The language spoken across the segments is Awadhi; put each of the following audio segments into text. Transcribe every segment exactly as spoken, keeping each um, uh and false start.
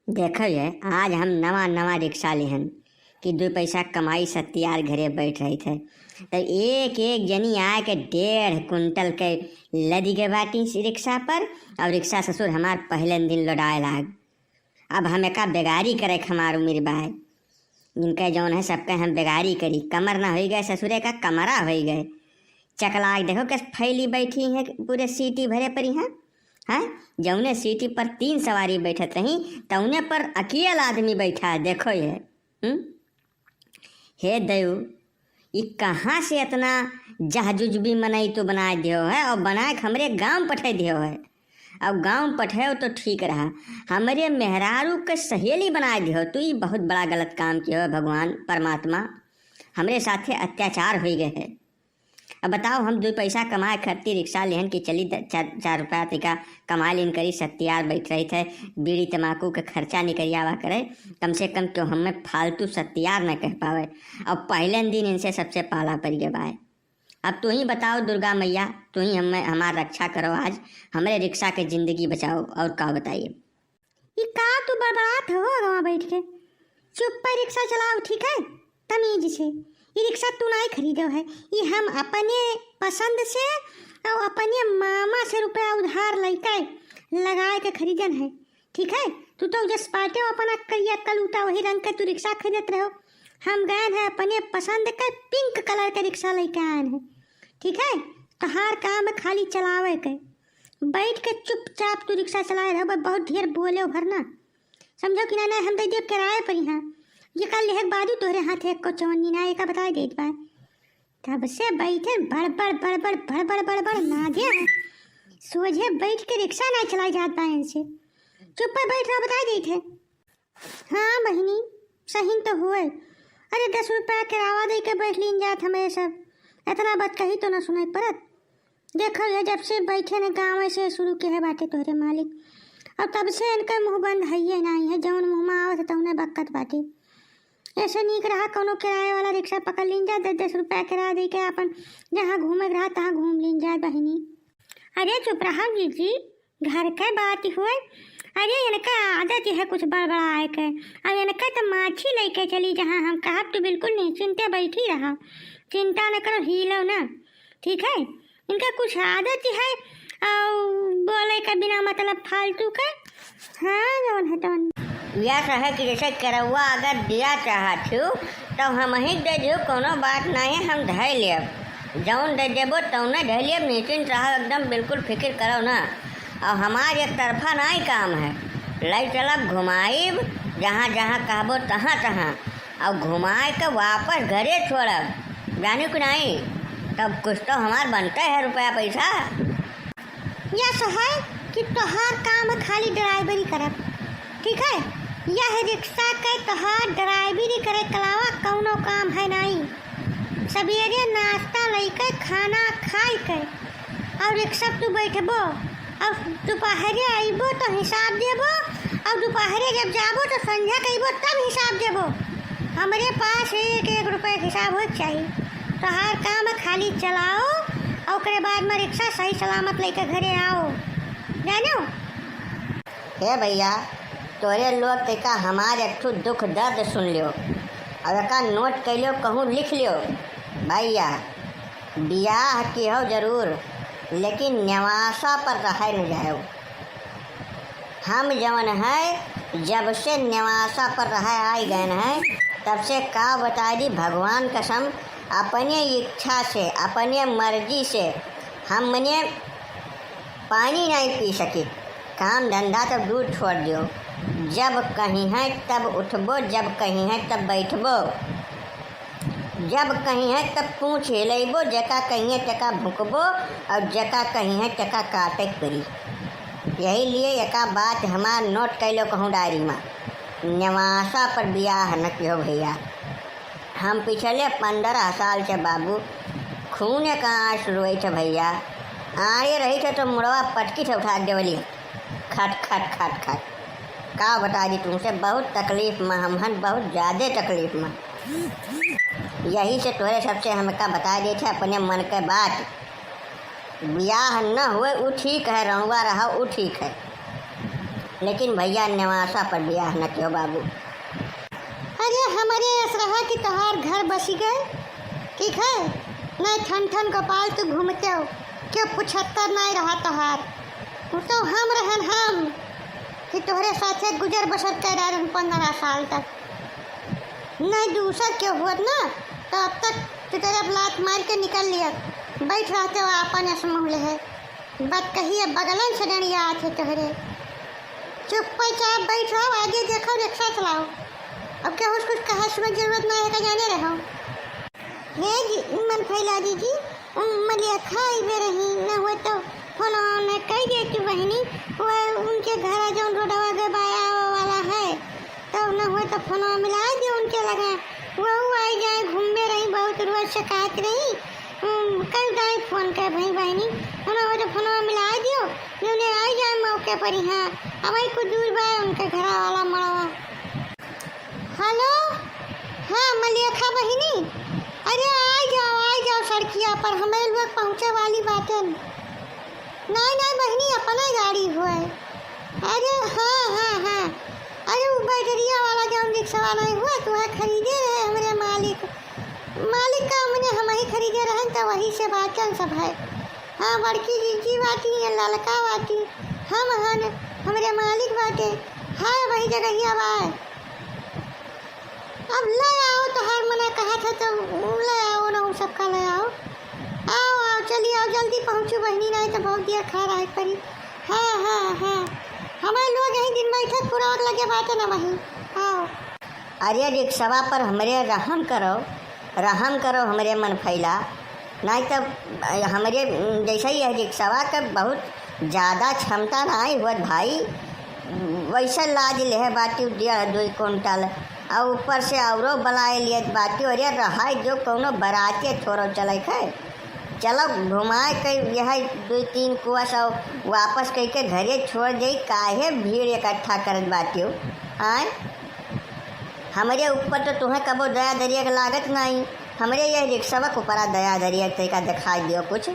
देखो ये, आज हम नवा नवा रिक्शा लिहन कि दुइ पैसा कमाई सत्तियार घरे बैठ रही थे, तो एक एक जनी आए के डेढ़ कुंटल के लदी के बाटी रिक्शा पर। और रिक्शा ससुर हमार पहले दिन लोडाए लाग। अब हम एका बेगारी करे के हमार उम्र बाय। इनके जौन है सबके हम बेगारी करी, कमर ना होई गए ससुरे का, कमरा होई गए। चकला के देखो कैसे फैली बैठी है, पूरे सीटी भरे परी हैं। हैं, जौने सीटी पर तीन सवारी बैठत रही, तौने पर अकेल आदमी बैठा है। देखो ये, हम्म? हे दयू, ई कहाँ से इतना जहजुजबी मनई तू बनाए दियो है और बनाए के हमरे गाँव पठे दियो है? और गाँव पठे तो ठीक रहा, हमरे मेहरारू के सहेली बनाए दियो तू, ई बहुत बड़ा गलत काम कियो है। भगवान परमात्मा हमरे साथे अत्याचार होई गए है। अब बताओ, हम दुइ पैसा कमाए खरती रिक्शा लेहन कि चली द-, चार, चार रुपया तइका कमा लीन करी, सत्तियार बैठ रही थे, बीड़ी तमाकू के खर्चा निकरियावा करे, कम से कम क्यों हमें फालतू सत्तियार न कह पावे। अब पहले दिन इनसे सबसे पाला पड़ गया बाय। अब तू ही बताओ दुर्गा मैया, तू ही हमें, हमार रक्षा करो आज, हमरे रिक्शा के जिंदगी बचाओ, और का बताइए। ई का तू बड़बड़ात हो गवा बैठ के? चुप पे रिक्शा चलाओ, ठीक है? तमीज से। ई रिक्शा तू नाई खरीदो है, ई हम अपने पसंद से और अपने मामा से रुपया उधार लइके लगाए के खरीदन है, ठीक है? तू तो जस पाटे अपना करिया कलूटा वही रंग के तू रिक्शा खरीदत रहो। हम गए हैं अपने पसंद के पिंक कलर के रिक्शा लइके आए हैं, ठीक है? तोहार काम है खाली चलावे के। बैठ के चुपचाप तू रिक्शा चलाए रहो, बस बहुत ढेर बोले भर ना, समझो कि ना, ना, हम दे देब किराए पर यहाँ। ये कर लेहक बादू तोहरे हाथ एक को चवन्नी ना, एका बताए देत बा। तब से बैठे बड़बड़, बड़बड़, बड़बड़, बड़बड़ ना दे। सोझे बैठ के रिक्शा ना चलाई जात बा इनसे। चुप पे बैठ रहो, बताए देत है। हाँ बहिनी, सही तो हुए। अरे, दस रुपया किरावा दे के बैठ लीन जात हमें सब। इतना बात कही तो ना सुनाई पड़त। देखो ये, जब से बैठे न गाँव से शुरू के है बाटे तोहरे मालिक, और तब से इनका मुंह बंद है ये नहीं है, जौन मुंह में आवत है तौने बक्कत बाटे। ऐसे नीक रहा कौनो किराए वाला रिक्शा पकड़ लीन जा, दस दस रुपया किराया दे के अपन जहाँ घूमे के रहा तहाँ घूम लीन जा बहिनी। अरे चुप रहा जीजी, घर के बात हुए। अरे इनका आदत है कुछ बड़बड़ाए के, अब इनका तो माछी लेके चली जहाँ हम कहब तो बिल्कुल निश्चिंते बैठी रहा, चिंता न करो, हिलो ना, ठीक है? इनका कुछ आदत है और बोले का बिना मतलब फालतू के। हाँ, जौन है तौन। यह कहे कि जैसे केरउआ अगर दिया चाहत हो तो हम ही दे दियो, कोनो बात नहीं, हम धै लेब। जौन दे देबो तौने धै लेब, निश्चिंत रहो एकदम, बिल्कुल फिक्र करो ना। और हमार एक तरफा नाई काम है, लई चलब घुमाइब जहाँ जहाँ कहबो तहाँ तहाँ, और घुमाए के वापस घरे छोड़ब, जानियो कि नाई? तब कुछ तो हमार बनते है रुपया पैसा। यस है कि तोहार काम है खाली ड्राइवरी करब, ठीक है? यह रिक्शा के तोहार ड्राइवरी करे के अलावा कौनो काम है नाई। सवेरे नाश्ता लइके खाना खाई के और रिक्शा तू बैठबो और दोपहरे अइबो तो हिसाब देबो और दोपहरे जब जाबो तो संझा के अइबो तब हिसाब देबो। हमरे पास एक एक रुपये के हिसाब होए के चाही। तोहार काम है खाली चलाओ और ओकरे बाद में रिक्शा सही सलामत लेके घरे आओ, जानो? हे भैया, तोरे लोग तइका हमार एक ठो दुख दर्द सुन लियो, अब एका नोट कइ लियो, कहूँ लिख लियो। भैया, बियाह किहो जरूर, लेकिन नेवासा पर रहे न जाओ। हम जवन है, जब से नेवासा पर रहे आई गए हैं, तब से का बताई दी, भगवान कसम, अपने इच्छा से, अपने मर्जी से हम मने पानी नहीं पी सकी। काम धंधा तो दूर छोड़ दियो, जब कहीं है तब उठबो, जब कहीं है तब बैठबो, जब कहीं है तब पूँछ हिलैबो, जेका कहीं है तेका भुकबो और जेका कहीं है तेका काटे के पड़ी। यही लिए एका बात हमार नोट कैलो कहूँ डायरी में, नेवासा पर बियाह न किहो भैया। हम पिछले पन्द्रह साल से बाबू खूने का आँस रोइत है भैया। आए रही थे तो मुड़वा पटकी से उठा देवली, खट खट खट खट। का बता दी तुमसे, बहुत तकलीफ में हम हन, बहुत ज्यादा तकलीफ में। यही से तोरे सबसे हम का बता देते अपने मन के बात। बियाह न हुए उ ठीक है, रउआ रहा उ ठीक है। लेकिन भइया नेवासा पर बियाह न कियो बाबू। अरे हमरे अस रहा कि तोहार घर बसी गए, ठीक है, नहीं ठन ठन गोपाल तू घूमते हो, क्यों पुछत्तर नहीं रहा तोहार। वो तो हम रहन हम कि तोहरे साथे गुजर बसर कर रहन पन्द्रह साल तक। नहीं दूसर के हुअत ना, तो अब तक तू तेरे लात मार के निकल लियत। बैठ रहते हो आपन अस मुँह लेहे। बात कहिए बगलन से डंडिया आथे तोहरे। चुप्पे चाप बैठ रहो, आगे देखो, रिक्शा चलाओ। अब क्या कुछ, कुछ कहा सुना जरूरत ना है का जाने रहो। हे जी, मन फैला दीजी, मलिया खाई बे रही, न हो तो फोन ने कह दे तू बहनी, वो उनके घर जौन रोडवा के बाया वाला है, तब न हो तो फोनवा मिला दियो उनके लगे। वहू आई जाए, घूमे रही, बहुत रोज से कहत रही। हम्म, कल जाए फोन कर भाई बहनी, उन्हें हो तो फोनवा मिला दियो, उन्हें आई जाए मौके पर। यहाँ अब कुछ दूर बा उनके घरा वाला मड़वा। हेलो, हाँ मलिया खा बहनी, अरे आई जाओ, आई जाओ सड़किया पर, हमारे लोग पहुँचे वाली बातें। नहीं, नहीं बहिनी, अपना गाड़ी हुआ है। अरे हाँ, हाँ, हाँ। अरे वो बैटरिया वाला जौन रिक्शा नहीं हुआ, तो वह खरीदे रहे हमरे मालिक। मालिक का हमने हम ही खरीदे रहन, तो वही से बाचन सब है। हाँ, बड़की जीजी बाटी, ये ललका बाटी, हम हन, हमरे मालिक बाटे। हाँ, वही जगहिया बा। अब ले आओ, तोहार मना कहा था तो ले आओ ना, उ सबका ले आओ। आओ, आओ, चली आओ, जल्दी पहुँचू बहिनी, नहीं तो बहुत देर खा रहे परी। हाँ, हाँ, हाँ, हमारे लोग यही दिन बैठक पूरा लगे बाटे ना वहीं। आओ। अरे रिक्शवा पर हमरे रहम करो, रहम करो हमरे मन फैला। नहीं तो हमरे जैसे ही है रिक्शवा के बहुत ज्यादा क्षमता नहीं हुआ भाई, वैसे लाद लेहे बाटी डेढ़ दुई कुंटल, और ऊपर से औरो बनाए लिए बाटी। अरे रहाई जो कौनो बराते थोड़ो चले है, चलो घुमाए के यह दुई तीन कोस और वापस कह के घरे छोड़ जाई, काहे भीड़ इकट्ठा करत बाटी हो? आए, हमरे ऊपर तो तुहें कबो दया दरिया के लागत नहीं, हमरे यह रिक्शवा के ऊपरा दया दरिया के तरीका दिखाई दियो कुछ,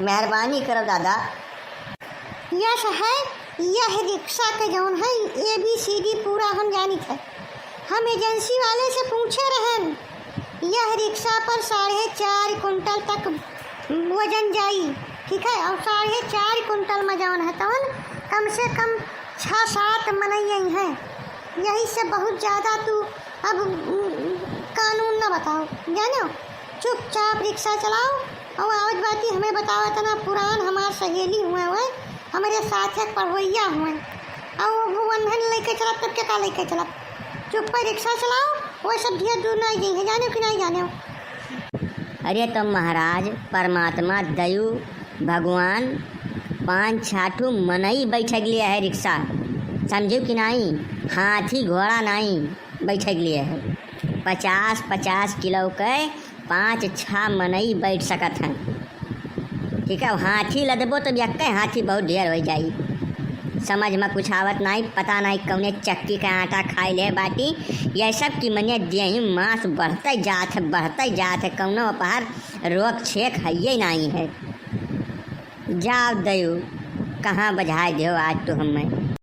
मेहरबानी करो दादा। यस है, यह रिक्शा के जौन है A B C D पूरा हम जानित है। हम एजेंसी वाले से पूछे रहन, यह रिक्शा पर साढ़े चार कुंटल तक वजन जाई, ठीक है, और साढ़े चार कुंटल में जौन है तवन कम से कम छः सात मनई हैं। यही से बहुत ज्यादा तू अब, उम, कानून ना बताओ, जानो, चुपचाप रिक्शा चलाओ। और आवत बाटी हमें बताओ, इतना पुरान हमार सहेली हुए हुए, हमारे साथ एक पढ़वैया हुए, और वो वन्हन लेके चलत, तब के का लेके चलत? चुप पर रिक्शा चलाओ, वो सब ढेर दूर नहीं गई है, जानो कि नहीं जानो? अरे तो महाराज, परमात्मा दयु भगवान पाँच छाठू मनई बैठक लिए है रिक्शा, समझू कि नहीं? हाथी घोड़ा नहीं बैठक लिए है। पचास पचास किलो के पाँच छा मनई बैठ सकत हैं। ठीक है, हाथी लदबो तो यक्के हाथी बहुत ढेर हो जाई। समझ में कुछ आवत नहीं, पता नहीं कौने चक्की का आटा खाई ले बाटी। यह सब की मने देही मांस बढ़ते जात है, बढ़ते जात है, कौनो अपहर रोक छेक है ये नहीं है। जाओ दयू, कहाँ बझाए देहो आज तो हमें।